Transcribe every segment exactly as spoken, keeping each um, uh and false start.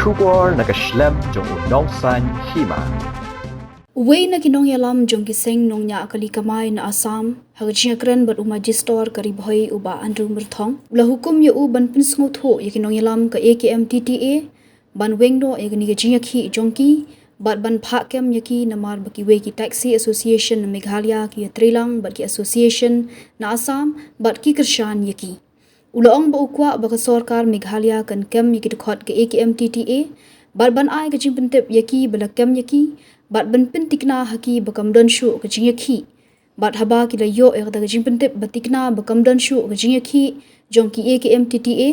Khubor na ka shlem jong u Nongsaiñ Hima. Uwei na ki nongïalam jong ki seng nongñiah kali kamai na Assam ha ka jingïakren bad u Majistor ka Ri Bhoi, u Bah Andrew Myrthong, u la hukum ïa u ban pynsngewthuh ïa ki nongïalam ka A K M T T A ban weng noh ïa kane ka jingïakhih jong ki bad ban phah kem ïa ki, namar ba kiwei ki taxi association na Meghalaya ki ïatreilang bad ki association na Assam bad ki kyrshan ïa ki. U la ong ba u kwah ba ka sorkar Meghalaya kan kem ïa ki dkhot ka A K M T T A bad ban ai ka jingpyntip ïa ki ba la kem ïa ki bad ban pyntikna ha ki ba kam don shuh ka jingïakhih. Bad haba ki la ïoh ïa kata ka jingpyntip ba tikna ba kam don shuh ka jingïakhih jong ki A K M T T A,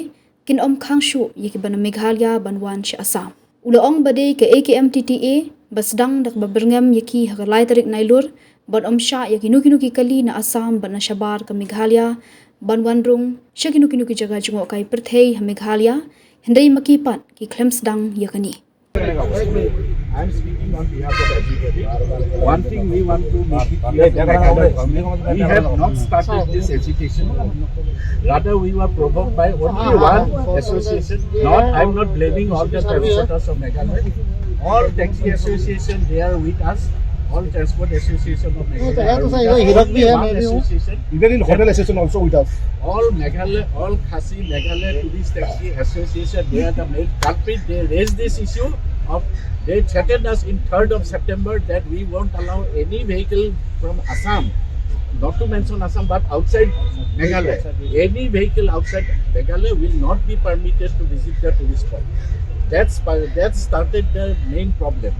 kin ym khang shuh ïa ki ba na Meghalaya ban wan sha Assam. U la ong ba dei ka A K M T T A ba sdang da kaba byrngem ïa ki ha ka lai tarik Nailur ban ym shah ïa kino kino ki kali na Assam bad na shabar ka Meghalaya ban wan rung sha kino kino ki jaka jngohkai pyrthei ha Meghalaya, hynrei ma ki pat ki khlem sdang ïa kane. I'm speaking on behalf of everybody. One thing we want to make it clear to Meghalaya government, we have not started this agitation. Rather, we were provoked by only one association. Not, I'm not blaming all the transporters of Meghalaya. All taxi association, they are with us. All transport association of Meghalaya are with us. Only one association. Even in hotel association also with us. All Meghalaya, all Khasi Meghalaya Tourist Taxi Association, they are the main culprit. They raised this issue of, they threatened us in third of September that we won't allow any vehicle from Assam, not to mention Assam, but outside Meghalaya. Any vehicle outside Meghalaya will not be permitted to visit the tourist spot. That's, that started the main problem.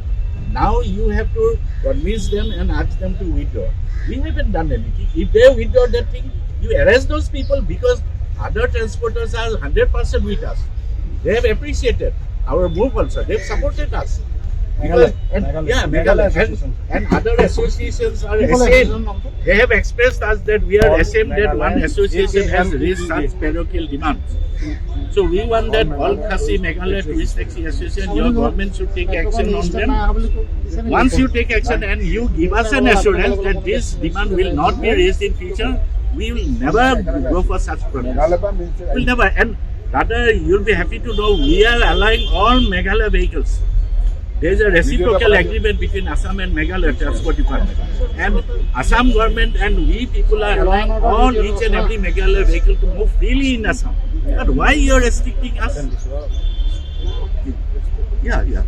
Now you have to convince them and ask them to withdraw. We haven't done anything. If they withdraw that thing, you arrest those people, because other transporters are hundred percent with us. They have appreciated our move also. They have supported us. Because, and, yeah, Meghalaya. And, and other associations are ashamed. They have expressed us that we are ashamed that one association has raised such parochial demands. So we want that all Khasi Meghalaya Tourist Taxi Association, your government should take action on them. Once you take action and you give us an assurance that this demand will not be raised in future, we will never go for such protests. We'll never. And rather, you'll be happy to know we are allowing all Meghalaya vehicles. There is a reciprocal agreement between Assam and Meghalaya Transport Department. And Assam government and we people are allowing all, each and every Meghalaya vehicle to move freely in Assam. But why you are restricting us? Yeah, yeah.